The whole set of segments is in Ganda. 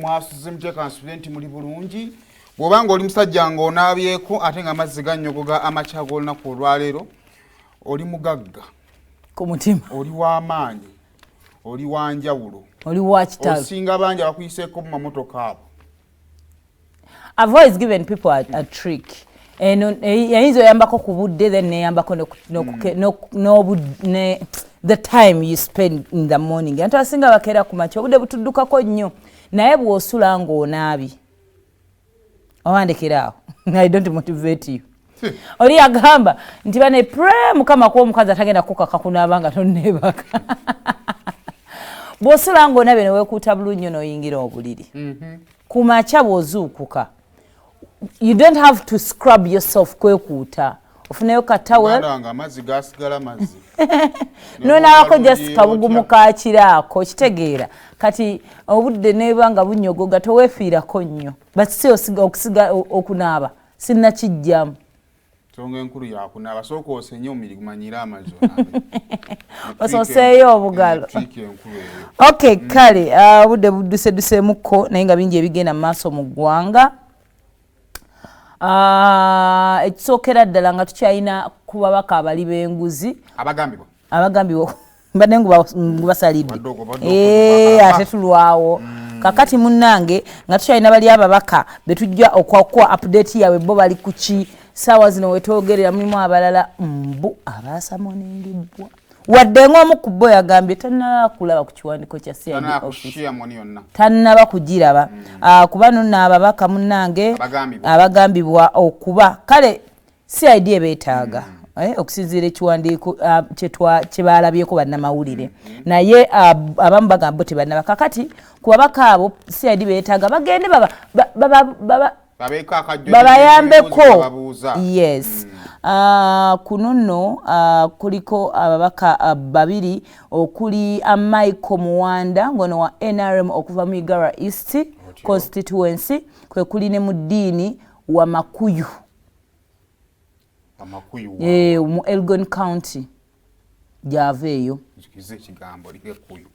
Mwasuze mutya? Kansubire nti muli bulungi. Bw'oba ng'oli musajja ng'onaabyeko ate ng'amazzi gannyogoga amakya g'olunaku olwaleero, oli mugagga ku mutima, oli w'amaanyi, oli wanjawulo, oli wa kitalo, osinga bangi abakuyiseeko mu mamotoka abo. I've always given people a trick eno yayinza oyambako ku budde, then neyambako the time you spend in the morning. Anti abasinga bakeera ku makya, obudde butuddukako nnyo, naye bw'osula ng'onaabye, owandekera awo, I don't motivate you. Oli yagamba nti bane pray Mukama kuwa omukazi atagenda kukaka kunaaba nga tonneebaka. Bw'osula ng'onaabye neweekuuta bulungi nnyo n'oyingira obuliri, ku makya bw'ozuukuka you don't have to scrub yourself, kwekuuta, ofunayo ka towel. Muganda wange, amazzi gasigala mazzi. Nonaabako just kabugumu kakiraako, kitegeera kati obudde neba nga bunyogoga toweefiirako nnyo, but si okusiga okunaaba sinnakijjamu. Nsonga enkulu yakunaaba. Sooka osenye omubiri gumanyire amazzi, onaabe. Ososeeyo obugalo. Trick enkulu eyo. Okay, kale obudde budduseduseemukko, naye nga bingi ebigenda mu maaso mu ggwanga. Ekisookera ddala nga tukyalina ku babaka abali b'enguzi abagambibwa. Abagambibwa, mbadde ngubasalidde. Badde Ate tulwawo. Kakati munnange, nga tukyalina bali ababaka betujja okwakuwa update yaabwe, bo bali kuki saawa zino wetwogerera? Mulimu abalala mbu abasamoningibwa, wadde ng'omu ku bo yagambye tannaba kulaba ku kiwandiiko kya CID office. Tanakushiyamoni yonna. Tannaba kugiraba. Kuba nno ababaka munnange abagambibwa. Abagambibwa okuba kale CID ebeetaaga, okusinziira ekiwandiiko kye baalabyeko bannamawulire, naye abamu bagamba bo tebannaba. Kakati ku babaka abo CID beetaaga bagende babeeko akajjo babayambeko. Babuuza. Yes. Kuno nno kuliko ababaka babiri okuli Michael Muwanda, ngono wa NRM okuva mu Igara East constituency, kwe kuli ne Mudiini wa Makuyu. Amakuyu? Mu Elgon County gyava eyo. Nzikiza ekigambo likekuyu.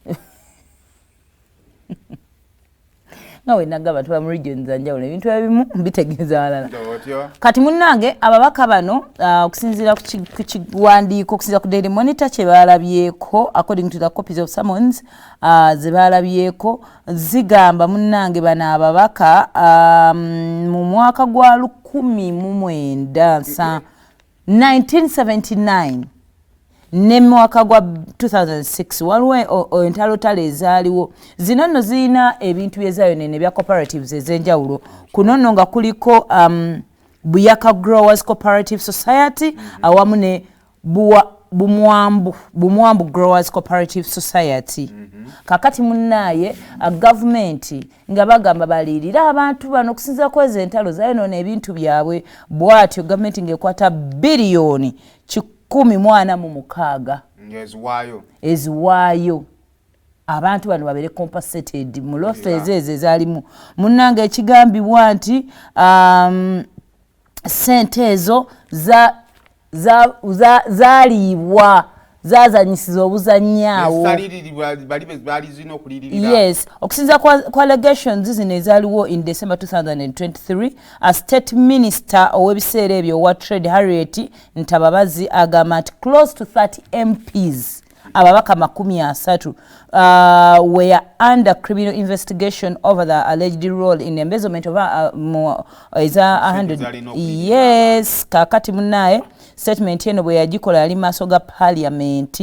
Nga wenagamba tuba mu regions zanjawulo, ebintu ebimu bitegeeza walala. Otyo. Kati munnange, ababaka bano okusinziira ku kiwandiiko, okusinziira ku Daily Monitor kye baalabyeko, according to the copies of summons ze baalabyeko, zigamba munnange bano ababaka mu mwaka gwa 1979 ne mwaka gwa 2006 waliwo entalotalo ezaaliwo. Zino nno zirina ebintu byezayonene ebya cooperatives ez'enjawulo. Kuno nno nga kuliko Buyaka Growers Cooperative Society awamu ne Bumwambu Growers Cooperative Society. Kakati munnaaye, gavumenti nga bagamba baliirire abantu bano okusinziira ku ezo entalo zayonoona ebintu byabwe. Bw'atyo gavumenti ng'ekwata 146 biliyoni Ng'eziwaayo. Eziwaayo abantu bano babeere compensated mu losses ezo ezaalimu. Munnange, ekigambibwa nti sente ezo zaliibwa, zazanyisiza obuzannyi awo. Ezitaliiririrwa bali be baali zirina okuliiririra. Yes, okusinziira ku allegations zino ezaaliwo in December 2023, a state minister ow'ebiseera ebyo owa trade, Harriet Ntababazi, agamba nti close to 30 MPs, ababaka 30, were under criminal investigation over the alleged role in embezzlement of eza 100. Zalina okuliirirwa. Yes. Kakati munaye, statement eno bwe yagikola yali maaso ga parliament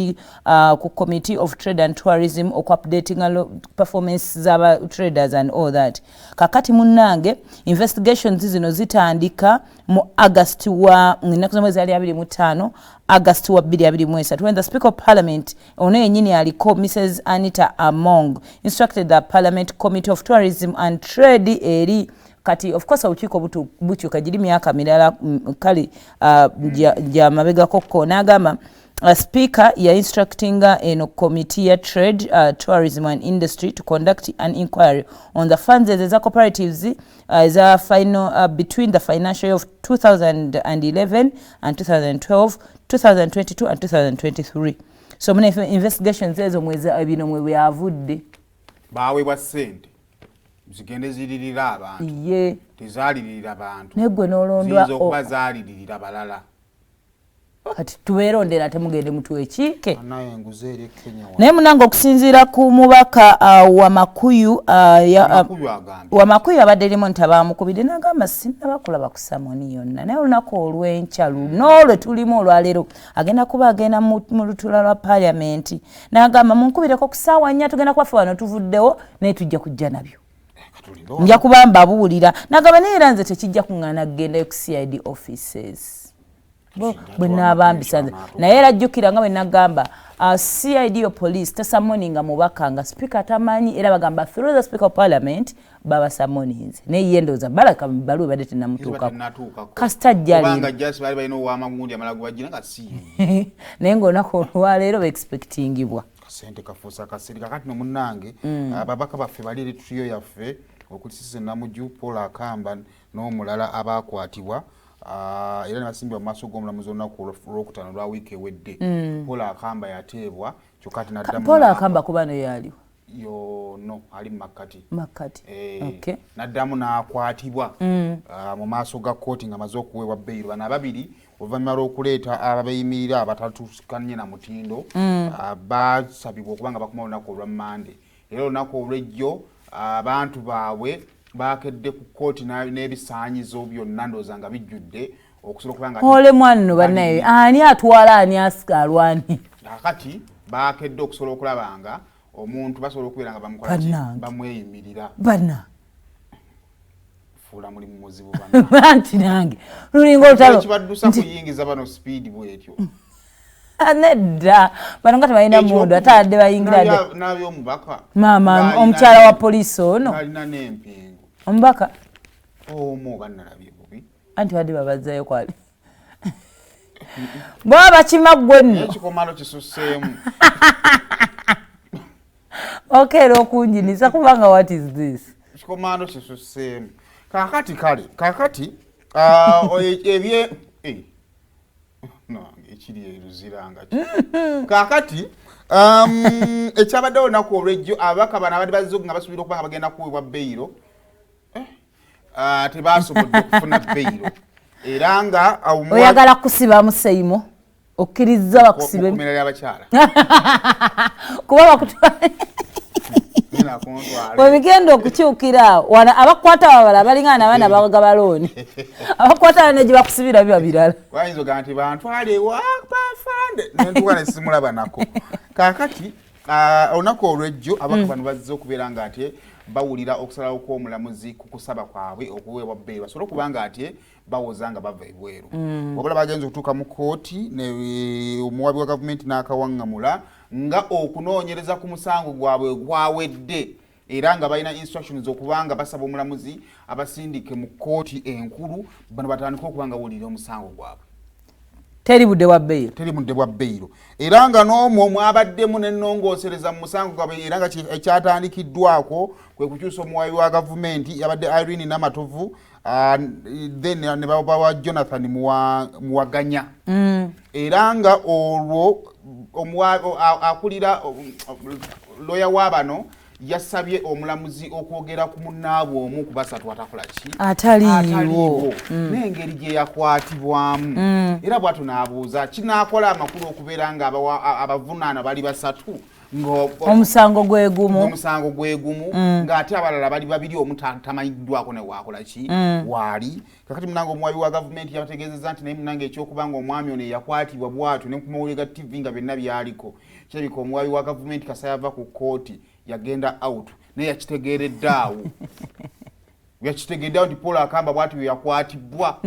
ku Committee of Trade and Tourism okuupdatinga performance z'aba traders and all that. Kakati munnange, investigations zino zitandika mu August wa ennaku z'omwezi ali 25 August wa 2023, when the Speaker of Parliament ono yennyini aliko, Mrs Anita Among, instructed the Parliament Committee of Tourism and Trade eri. Kati of course obukiiko bukyuka, giri myaka mirala kale gya mabegakokko. N'agamba Speaker ya instructinga eno committee ya trade, tourism and industry to conduct an inquiry on the funds eza cooperatives eza final, between the financial year of 2011 and 2012, 2022 and 2023. So muna investigations ezo mweza bino mwe byavudde. Baweebwa ssente. Zigende ziririra abantu. Ye. Tezaliririra bantu. Naye gwe n'olondwa Ziyinza okuba zaliririra balala. Kati tubeerondera, temugende mutwekiike. Naye enguzi eri e Kenya Naye munange, okusinziira ku mubaka Wamakuyu, Makuyu agambye Wamakuyu abadde erimu nti abamukubidde n'agamba, "Sinnaba kulaba ku summon yonna," naye olunaku olw'enkya luno lwe tulimu olwaleero agenda kuba agenda mu lutuula lwa paliamenti, n'agamba, "Munkubireko ku ssaawa 4, tugenda kuba ffe wano tuvuddewo, naye tujja kujja nabyo." Katulinde. Nja kuba mbabuulira. Nagamba, naye era nze tekijja kuŋŋaana kugendayo ku CID offices bwe naabambisa nze. Naye era jjukira nga bwe nagamba, CID o police tasummoninga mubaka nga speaker tamanyi. Era bagamba through the Speaker of Parliament babasummoninze, naye ye ndowooza balaka baluwa badde tenamutuukako. Tenatuukako. Kasita ajja Kubanga leero. Jasi baali balina owamagundi amala gubajjira nga si ye. Naye ngaolunaku olwaleero baexpectingibwa. Kasente kafuusa akasente. Kakati no munnange, ababaka baffe bali eri trio yaffe okuli Cissy Namuju, Paul Akamba n'omulala abakwatibwa, era ne basimbibwa mu maaso g'omulamuzi olunaku olwokutaano lwa wiiki ewedde. Paul Akamba yateebwa, kyokka ate naddamu Paul Akamba kuba naye aliwo? Yono ali mu makkati. Makkati. Eh, Okay. naddamu n'akwatibwa mu maaso ga kooti nga amaze okuweebwa beyiro. Bano ababiri oluvannyuma lw'okuleeta ababeeyimirira abatatukanye na mutindo, basabibwa okuba nga bakoma olunaku olwa Mande. Era olunaku olw'ejjo abantu baabwe bakedde ku kooti n'ebisaanyizo byonna, ndowooza nga bijjudde okusobola okuba nga Ole mwana nno bannaye, ani atwala ani alwani? Kakati bakedde okusobola okulaba nga omuntu basobola okubeera nga bamukola ki? Bannange. Bamweyimirira. Banna. Fuula mulimu muzibu bana. Anti nange lulinga olutalo. Ekibaddusa kuyingiza bano speed bwetyo. Nedda, bano nga tebalina mundu, ate adde bayingira dde. N'abyomubaka. Maama omukyala wa poliisi ono. Alina n'empingu. Omubaka. Omu oba nalabye bubi. Anti badde babazzayo kwali bwaba bakima ggwe nno. Ekikomalo kisusseemu. Okeera okunjinisa kubanga what is this? Ekikomando kisusseemu. Kakati kale kakati ebye nange ekiri eruziranga ki. Kakati ekyabaddewo olunaku olwejjo, ababaka bano abadde bazze nga basuubira okuba nga bagenda kuweebwa beyiro, tebasobodde okufuna beyiro era nga Oyagala kusibamu seimo, okkiriza bakusibe? Mukomera ly'abakyala. Kuba bakutwala. Ngenda kuntwala. Bwebigenda okukyukira awo wano, abakwata babala balinga nabaana bagaba looni, abakwata bana gye bakusibira biba birala. Wayinza ogamba nti bantwale ewa bafande, nentuuka nesimulaba nako. Kakati olunaku olwejjo abaka bano bazze okubeera nga ate bawulira okusalawo kw'omulamuzi ku kusaba kwabwe okuweebwa bbeeyi basobole okuba nga ate bawoza nga bava ebweru. Wabula bagenza okutuuka mu kooti, omuwabi wa gavumenti n'akawaŋŋamula nga okunoonyereza ku musango gwabwe gwawedde, era nga balina instructions okubanga basaba omulamuzi abasindike mu kooti enkulu, bano batandike okuba nga bawulira omusango gwabwe. Teri budde bwa beyiro. Teri budde bwa beyiro, era nga n'omwo mwabaddemu n'ennongoosereza mu musango gwabwe, era nga ekyatandikiddwako kwe kukyusa omuwabi wa gavumenti yabadde Irene Namatovu, then ne babawa Jonathan Muwaganya. Era nga olwo akulira loya wa bano yasabye omulamuzi okwogera ku munnaabwe omu ku basatu atakola ki? Ataliiwo. N'engeri gye yakwatibwamu. Era bwatyo n'abuuza, kinaakola amakulu okubeera nga abavunaana bali basatu omusango gwe gumu? Omusango gwe gumu, ng'ate abalala bali babiri, omu tamanyiddwako ne waakola ki waali. Kakati munange, omuwabi wa gavumenti yabategeezezza nti naye munange, ekyokuba nga omwami ono eyakwatibwa bwatyo ne ku mawulire ga TV nga byonna byaliko, kirabika omuwabi wa gavumenti kasa yava ku kooti yagenda out, naye yakitegeeredde awo, yakitegeddeawo nti Paul Akamba bwatyo yakwatibwa.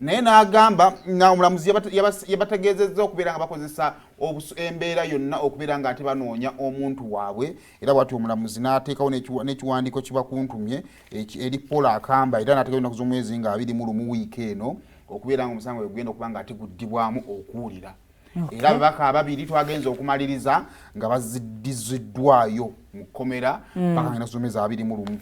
Naye n'agamba omulamuzi yabategeezezza okubeera nga bakozesa embeera yonna okubeera nga ate banoonya omuntu waabwe. Era bwatyo omulamuzi n'ateekawo n'ekiwandiiko kibakuntumye eri Paul Akamba, era n'ateekawo ennaku z'omwezi nga 21 wiiki eno okubeera nga omusango gwe gugenda okuba nga ate guddibwamu okuwulira. Era ababaka ababiri twagenza okumaliriza nga baziddiziddwayo mu kkomera paka nga ennaku z'omwezi 21.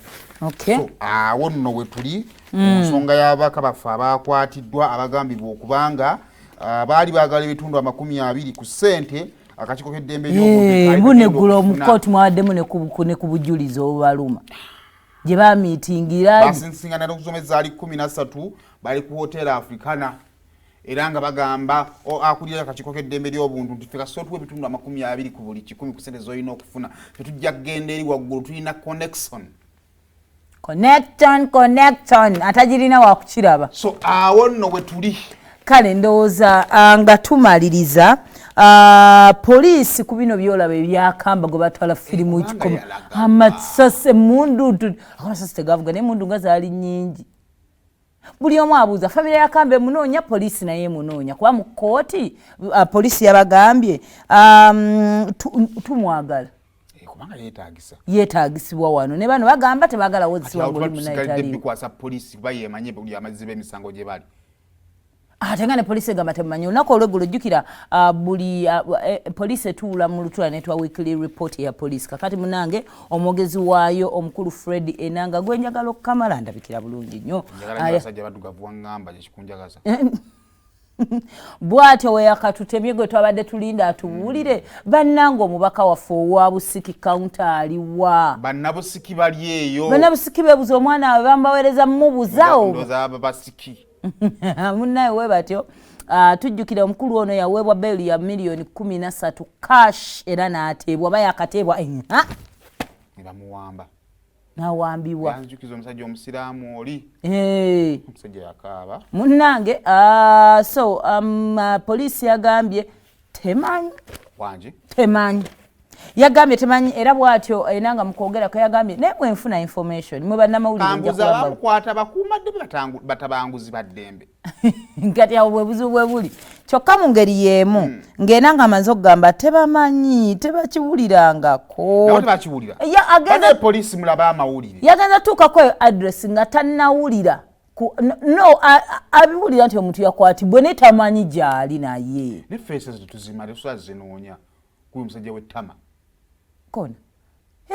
So awo nno we tuli ku nsonga y'ababaka baffe abakwatiddwa abagambibwa okubanga baali baagala ebitundu 20 ku ssente akakiiko k'eddembe ly'obuntu kaali kagenda Buneggulo mu okufuna. kooti mwabaddemu ne ku bujulizi obubaluma. Gye bamiitingira. Basisinkana okusoma ezaali 13, bali ku Hotel Africana, era nga bagamba akulira akakiiko k'eddembe ly'obuntu nti ffe kasita otuwa ebitundu 20 ku buli 100 ku sente z'olina okufuna, tetujja kugenda eri waggulu, tulina connection. Connection, connection, atagirina wakukiraba. So awo nno bwe tuli. Kale ndowooza nga tumaliriza, poliisi ku bino byolaba ebyakamba gwe batwala firimu Kubanga kikumi yalaga. Amasasi, emundu, amasasi tegavuga naye emundu nga zaali nnyingi. Buli omu abuuza, famire yakamba emunoonya, poliisi naye emunoonya, kuba mu kkooti poliisi yabagambye tumwagala. Kubanga yeetagisa. Yeetagisibwa wano, ne bano bagamba tebagala Kati wozesibwa awo tuba ng'oli tusigalidde munayitaliiwo. Bikwasa poliisi kuba yemanye buli amazzi b'emisango gye bali. Ate nga ne poliisi egamba temumanyi. Olunaku olweggulo, jjukira buli poliisi etuula mu lutula netwa weekly report ya poliisi. Kakati munange, omwogezi waayo omukulu Fred Enanga, gwe njagala okukamala, ndabikira bulungi nnyo. Njagala nnyo abasajja baddugavu, waŋŋamba kyekikunjagaza. Bw'atyo we yakatutemye gwe twabadde tulinda atubuulire. Bannange, omubaka waffe owa Busiki County aliwa? Bannabusiki bali eyo. Bannabusiki bebuza omwana waabwe, bamubaweereza mumubuzawo. Ndowooza aba basiki. Munnaye we batyo. Tujjukira omukulu ono yaweebwa bail ya miliyoni 13 cash, era n'ateebwa, oba yakateebwa. Ne bamuwamba. N'awambibwa. Yanjukiza omusajja omusiraamu oli. Omusajja yakaaba. Munnange, so poliisi yagambye temanyi. Wangi. Temanyi, yagambye temanyi, era bw'atyo era nga mukwogerako yagambye, naye bwenfuna information mwe bannamawulire nja Kambuza kubamba. Bamukwata bakuumadde batabanguzi ba ddembe. Kati awo bwe buzibu bwe buli. Kyokka mu ngeri y'emu ng'era nga amaze okugamba tebamanyi, tebakiwulirangako. Nabo tebakiwulira. Ya, Bane poliisi, mulabe amawulire. Yagenza tuukako eyo address nga tannawulira no abiwulira nti omuntu yakwatibwe naye tamanyi gy'ali naye. Ne faces tetuzima, tetusobola zinoonya kuba omusajja w'ettama. Kona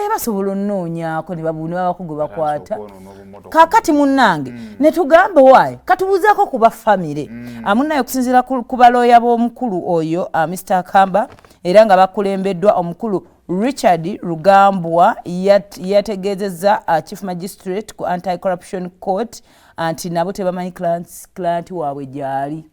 basobola onoonyaako ne babako gwe bakwata. Okwonoona obumotoka. Kaakati munnange, ne tugamba waayi katubuuzaako ku ba famire. Munnaye, okusinziira ku balooya b'omukulu oyo Mr Akamba, era nga bakulembeddwa omukulu Richard Rugambwa, yategeezezza chief magistrate ku Anti Corruption Court nti nabo tebamanyi client waabwe gy'ali.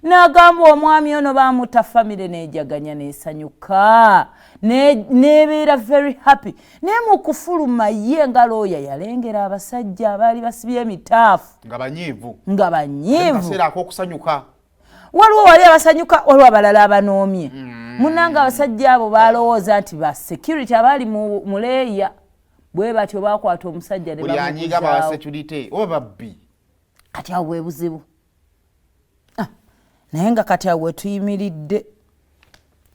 N'agamba omwami ono bamutta, famire n'ejaganya, n'esanyuka, n'ebeera very happy, naye mu kufuluma ye nga looya yalengera abasajja abaali basibye emitaafu. Nga banyiivu. Nga banyiivu. Kaseera ak'okusanyuka. Waliwo wali abasanyuka, waliwo abalala abanoomye. Munanga abasajja abo balowooza nti ba security abaali mu leeya, bwe batyo bakwata omusajja ne Buli anyiiga ba bamuguzaawo. security oba babbi. Kati awo bwe buzibu. Ah, naye nga kati awo wetuyimiridde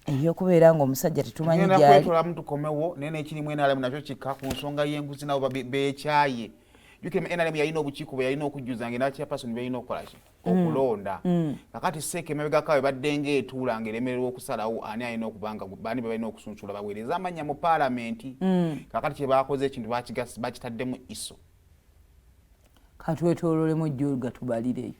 ebyokubeera nga omusajja tetumanyi Tugenda gyali. Kwetolamu tukomewo, naye nekirimu NRM nakyo kika ku nsonga y'enguzi, nabo beekyaye. Jjukira NRM yalina obukiiko bwe yalina okujjuza nga era chairperson byalina okukola ki, okulonda. Kakati seeka emabegako awo ebadde ng'etuula ng'eremererwa okusalawo ani alina okubanga baani be balina okusunsula baweereza amannya mu paalamenti. Kakati kye bakoze ekintu bakitaddemu ISO. Katwetoololemu ejjoga tubalireyo.